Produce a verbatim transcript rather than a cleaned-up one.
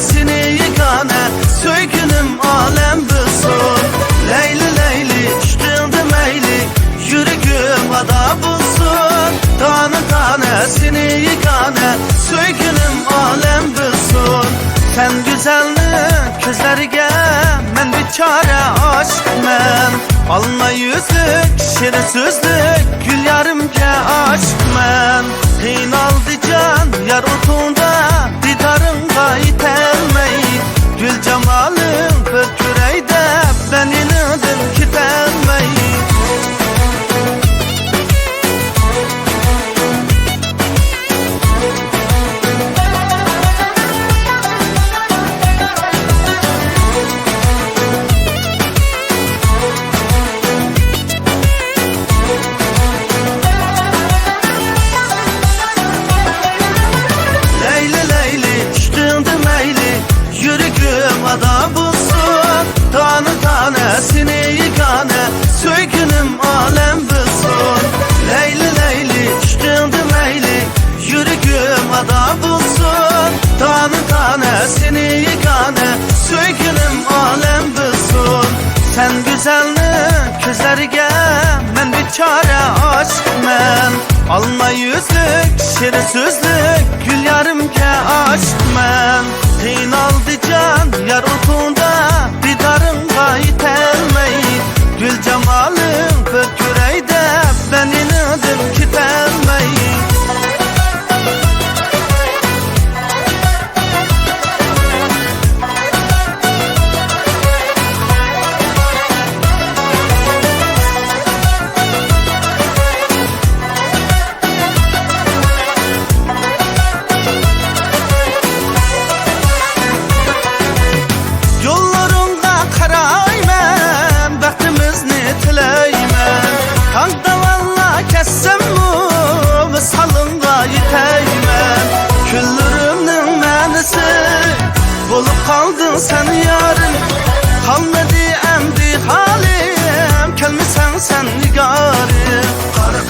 سېنى يېگانە سۆيگىنىم ئالەم بىلسۇن. لەيلى، لەيلى، ئىشقىڭدا مەيلى، يۈرىكىم ئادا بولسۇن. دانە، دانە، سېنى يېگانە سۆيگىنىم ئالەم بىلسۇن. سەن گۈزەلنىڭ كۆزلىرىگە مەن بىچارە ئاشىقمەن. ئالما يۈزلۈك، شېرىن سۆزلۈك گۈل يارىمگە ئاشىقمەن. قىينالدى جان يار ئوتۇڭدا، دىدارىڭغا يېتەلمەي. گۈل جامالىڭ بىر كۆرەي دەپ، مەن يېنىڭدىن كېتەلمەي. لەيلى، لەيلى، ئىشقىڭدا مەيلى، يۈرىكىم ئادا بولسۇن. دانە، دانە، سېنى يېگانە سۆيگىنىم ئالەم بىلسۇن. لەيلى، لەيلى، ئىشقىڭدا مەيلى، يۈرىكىم ئادا بولسۇن. دانە، دانە، سېنى يېگانە سۆيگىنىم ئالەم بىلسۇن. سەن گۈزەلنىڭ كۆزلىرىگە مەن بىچارە ئاشىقمەن. ئالما يۈزلۈك، شېرىن سۆزلۈك گۈل يارىمگە ئاشىقمەن. قىينالدى جان يار ئوتۇڭدا، دىدارىڭغا يېتەلمەي. گۈل جامالىڭ بىر كۆرەي دەپ، مەن يېنىڭدىن كېتەلمەي. يوللىرىڭغا قارايمەن، بەختىمىزنى تىلەيمەن. تاڭ داۋانلا كەتسەممۇ، ۋىسالىڭغا يېتەيمەن. كۈنلىرىمنىڭ مەنىسى بولۇپ قالدىڭ سەن يارىم. قالمىدى ئەمدى ھالىم، كەلمىسەڭ سەن نىگارىم. قارا